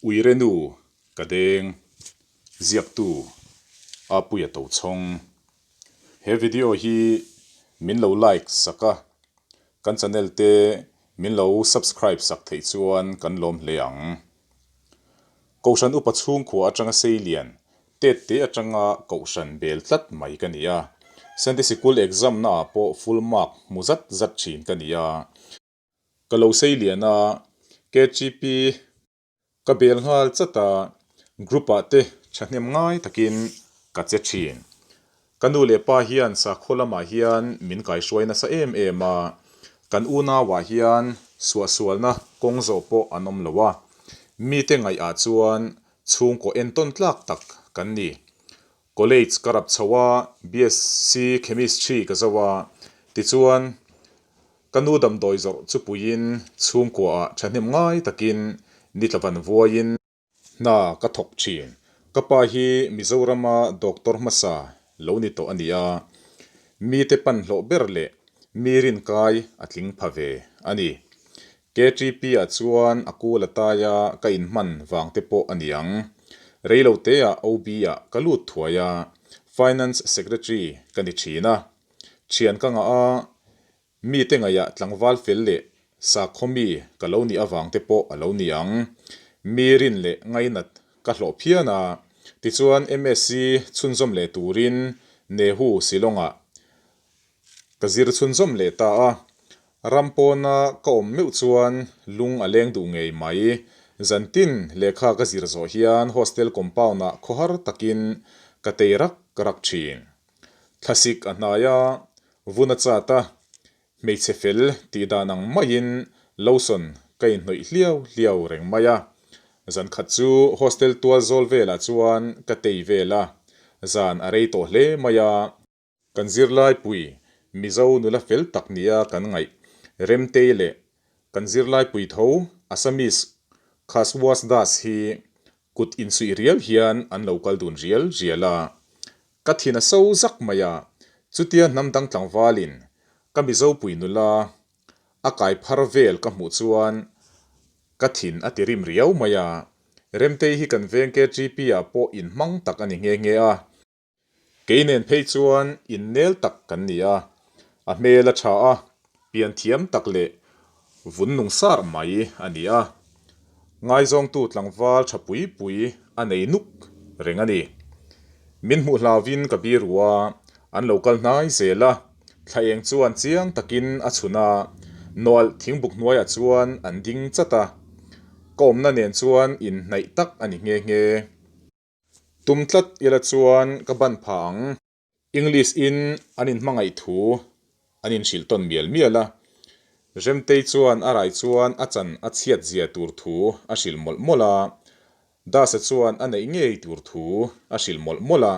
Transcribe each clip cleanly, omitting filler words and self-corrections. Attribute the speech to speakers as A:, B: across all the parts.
A: Uirenu ka deng ziaktu Apuia Tochhawng. He video hi min lo like sak a, kan channel te min lo subscribe sak theih chuan kan lawm hle ang. Kohhran upa chhungkhua atanga seilian tet te atanga kohhran bel tlat mai ka ni a. Sunday Sikul exam na ah pawh full mark hmu zat zat thin ka ni a. Ka lo seilian a, KGP ka bel nghal chat a, group ah te thahnem ngai takin ka che thin. Ka nu leh pa hian sakhaw lamah hian min kaihruai nasa em em a, kan unauah hian suahsualna kawng zawh pawh an awm lo a, mite ngaih ah chuan chhungkaw entawn tlak tak kan ni. College ka rap chho a, BSc Chemistry ka zo a, tichuan ka nu damdawi zawrh chu puiin chhungkuaah thahnem ngai takin nitla van vuaiin hna ka thawk thin. Ka pa hi Mizorama doctor hmasa lo ni tawh a ni a, mite pan hlawh ber leh mi rinkai a tling pha ve a ni. KTP ah chuan a kul a tai a, ka inhman vang te pawh a ni ang. Reilo te ah OB ah ka lut thuai a, Finance Secretary ka ni thin a. Thian ka ngah a, mite ngaihah tlangval fel leh sakhaw mi ka lo nih avang te pawh a lo ni ang. Mi rin leh ngainat ka hlawh phian a, tichuan MSc chhunzawm leh turin Nehu Shillong ah Ka zir chhunzawm leh ta a, ram pawna ka awm meuh chuan lung a leng duh ngei mai. Zantin lehkha ka zir zawh hian hostel compound-ah khawhar takin ka tei rak rak thin. Thlasik a hnai a, vun a chat a, hmeichhe fel tih dan ang maiin lotion ka inhnawih hliau hliau reng mai a. Zankhat chu hostel tual zawl velah chuan ka tei vel a, zan a rei tawh hle mai a. Kan zirlaipui Mizo nula fel tak nia kan ngaih Remtei leh kan zirlaipui tho Assamese Khaswas Das hi kut insuih rial hian an lo kal dun rial rial a. Ka thin a so zak mai a, chutia hnam dang tlangvalin ka Mizopui nula a kai phar vel ka hmuh chuan ka thin a ti rim riau mai a. Remtei hi kan veng KGP ah pawh inhmang tak a ni nghe nghe a. Kei nen phei chuan innel tak kan ni a, a hmel a tha a, pian thiam tak leh vun nung sar mai a ni a. Ngaizawngtu tlangval tha pui pui a nei nuk reng a ni. Min hmuh hlauvin ka biru a, an lo kal hnai zel a, thla eng chuan chiang takin a chhun a, nawlh thingbuk hnuaiah chuan an ding chat a, ka awmna nen chuan inhnaih tak a ni nghe nghe. Tum tlat ila chuan ka ban pha ang. English in an inhmangaih thu an inhrilh tawn mial mial a. Remtei chuan a rai chuan a chan a chhiat zia tur thu a hrilh mawlh mawlh a. Dasa chuan a neih ngei tur thu a hrilh mawlh mawlh a.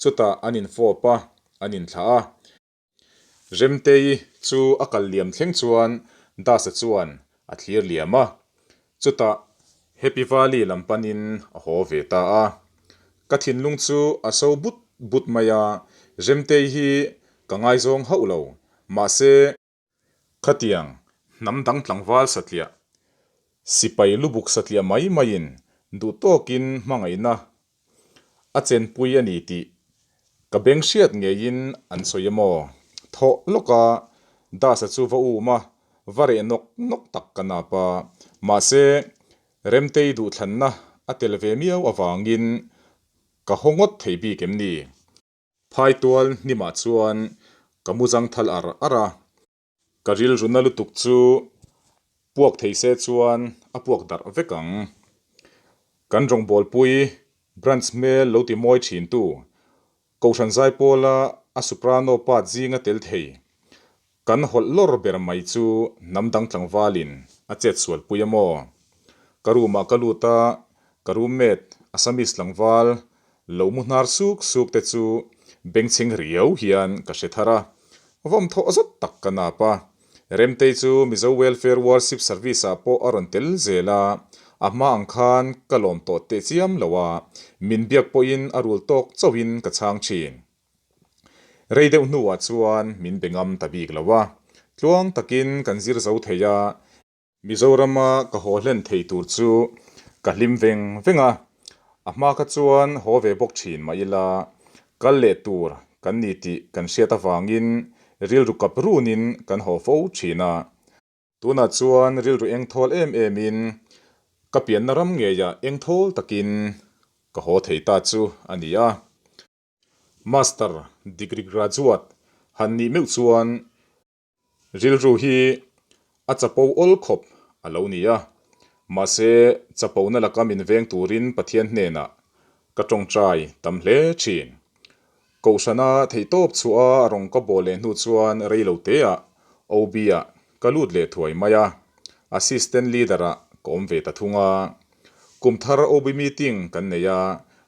A: Chutah an infawp a, an inthlah a. Remtei chu a kal liam thleng chuan Dasa chuan a thlir liam a, chutah Happy Valley lam panin a haw ve ta a. Ka thinlung chu a so but but mai a, Remtei hi ka ngaizawng hauh lo, mahse, Khatiang hnam dang tlangval satliah, sipai lubuk satliah mai maiin duh tawkin hmangaihna a chenpui a ni tih ka beng hriat ngeiin an sawi a maw? Thawh lawka Das-a chu va um a, va reh nawk nawk tak ka nap a, mahse Remtei duhthlanna a tel ve miau avangin ka haw ngawt thei bik em ni? Phaitual hnimah chuan ka mu zang thal ar ar a. Ka rilruna lutuk chu puak thei se chuan a puak darh vek ang. Kan rawngbawlpui branch hmel lo ti mawi thintu Kohhran Zaipawla a soprano part zinga tel thei kan hawlh lawr ber mai chu hnam dang tlangvalin a chet sualpui a maw? Ka room ah ka lut a, ka roommate Assamese tlangval lo mu hnar suk suk te chu bengchheng riau hian ka hre thar a, vawm thawh zat tak ka nap a. Remtei chu Mizo Welfare Worship Service ah pawh a rawn tel zel a, a hma ang khan ka lawm tawh teh chiam lo a, min biak pawhin a rul tawk chauhin ka chhang thin. Rei deuh hnuah chuan min be ngam ta bik lo a, tluang takin kan zir zo thei a, Mizorama ka haw hlen thei tur chu Ka hlim veng veng a, a hma kha chuan haw ve bawk thin mah ila, kal leh tur kan ni tih kan hriat avangin rilru kap runin kan haw fo thin a. Tunah chuan rilru eng thawl em emin ka pianna ram ngeiah eng thawl takin ka haw thei ta chu a ni a. Master degree graduate han nih meuh chuan Rilru hi a chapo awl khawp a lo ni a, mahse chapona laka min veng turin Pathian hnenah ka tawngtai tam hle thin. Kohhrana theihtawp chhuah a rawn ka bawl leh hnu chuan rei lo teah OB-ah ka lut leh thuai mai a, Assistant Leader-ah ka awm ve ta thung a. Kum thar OB meeting kan nei a,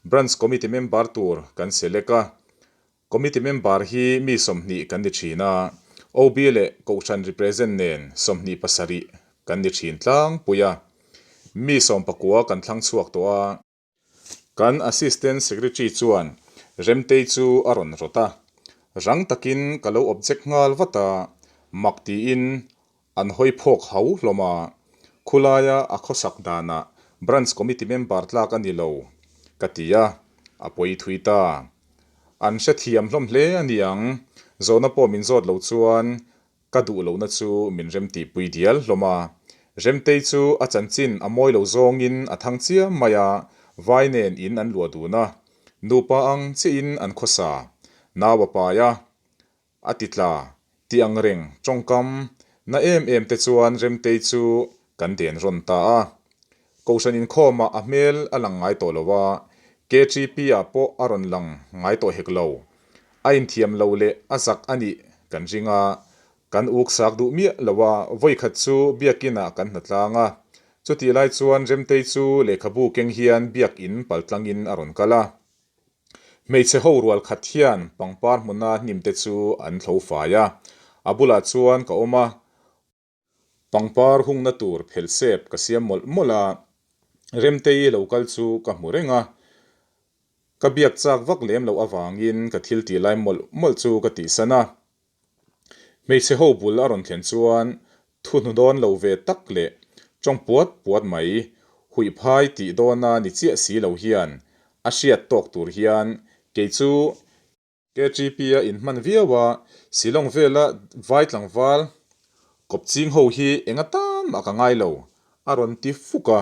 A: Branch Committee member tur kan select a, Committee member hi mi 20 kan ni thin a, OB leh Kohhran represent nen 27 kan ni thin tlangpui a. Mi 19 kan thlang chhuak tawh a. Kan Assistant Secretary chuan Remtei chu a rawn rawt a, rang takin ka lo object nghal vat a, mak tiin an hawi phawk hau hlawm a, khulaia a khawsak danah Branch Committee member tlak a ni lo ka ti a, a pawi thui ta. An hrethiam hlawm hle a ni ang, zawhna pawh min zawt lo chuan ka duh lohna chu min remtihpui dial hlawm a. Remtei chu a chanchin a mawi lo zawngin a thang chiam mai a, vai nen in an luah dun a, nupa ang chiahin an khawsa, nau a pai a, A ti tla, ti ang reng tawngkam na em em te chuan Remtei chu kan den rawn ta a. Kohhran inkhawmah a hmel a lang ngai tawh lo a, KTP ah pawh a rawn lang ngai tawh hek lo. A inthiam lo leh a zak a nih kan ring a, kan uk sak duh miah lo a, vawikhat chu biakinah kan hnatlang a. Chutih lai chuan Remtei chu lehkhabu keng hian biakin paltlangin a rawn kal a. Hmeichhe ho rual khat hian pangpar hmuna hnim te chu an thlo fai a, a bulah chuan ka awm a, pangpar hungna tur phel sep ka siam mawlh mawlh a, Remtei lo kal chu ka hmu reng a, ka biak chak vak lem loh avangin ka thil tih lai mawlh mawlh chu ka tihsan a. Hmeichhe ho bul a rawn thlen chuan thu hnu dawn lo ve tak leh tawng puat puat mai, huih phai tih dawna ni chiah si lo hian a hriat tawk tur hian kei chu KTP a inhman viau a, Shillong vela vai tlangval kawp ching ho hi eng atan mah ka ngai lo, a rawn ti fuk a,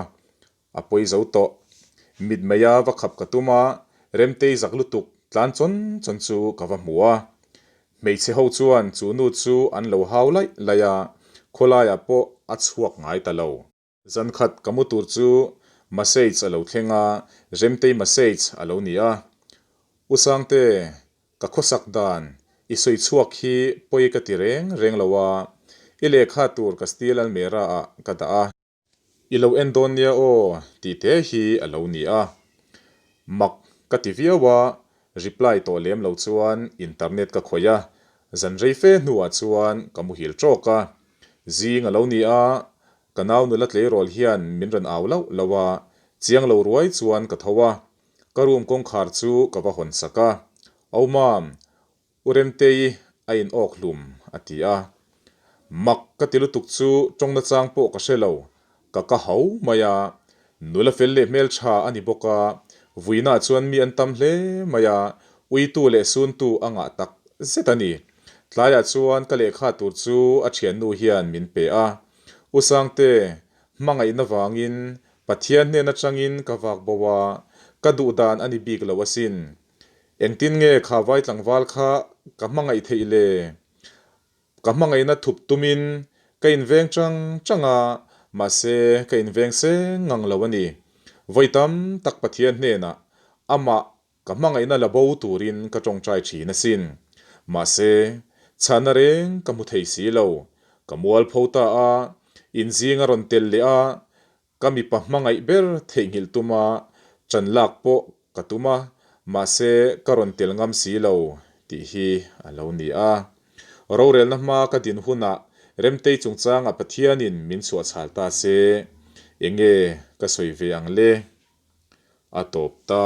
A: A pawi zo tawh. Mit meia va khap ka tum a, Remtei zak lutuk tlan chawn chawn chu ka va hmu a. Hmeichhe ho chuan chu nu chu an lo hau laih laih a, khawlaiah pawh a chhuak ngai ta lo. Zankhat ka mu tur chu massage a lo thleng a, Remtei massage a lo ni a. U Sangte, ka khawsak dan i sawi chhuak hi pawi ka ti reng reng lo a, i lehkha tur ka steel almera ah ka dah a. I lo en dawn nia aw tih te hi a lo ni a. Mak ka ti viau a, reply tawh lem lo chuan internet ka khawih a, zan rei fe hnuah chuan ka muhil tawk a. Zing a lo ni a, ka nau nula tleirawl hian min rawn au lauh lauh a, chiang lo ruai chuan ka tho a, ka room kawngkhar chu ka va hawn sak a. Au mam, U Remtei a in awk hlum, a ti a. Mak ka ti lutuk chu tawng nachang pawh ka hre lo, ka ka hau mai a. Nula fel leh hmeltha a ni bawk a, vuinah chuan mi an tam hle mai a, uitu leh suntu a ngah tak zet a ni. Tlaiah chuan ka lehkha tur chu a thiannu hian min pe a. U Sangte, hmangaihna vangin Pathian hnen atangin ka vak bo a, ka duhdan a ni bik lo asin. Engtin nge kha vai tlangval kha ka hmangaih theih le? Ka hmangaihna thup tumin ka inveng chang chang a, mahse ka inveng seng ngang lo a ni. Vawi tam tak Pathian hnenah amah ka hmangaihna la bo turin ka tawngtai thin asin. Mahse, chhahna reng ka hmu thei si lo. Ka mualpho ta a, inzing a rawn tel leh a, Ka mipa hmangaih ber theihnghilh tuma ṭan lak pawh ka tum a, mahse ka rawn tel ngam si lo tih hi a lo ni a. Rorelna hma ka din hunah Remtei chungchangah Pathianin min chhuahchhal ta se, enge ka sawi ve ang le? A tawp ta.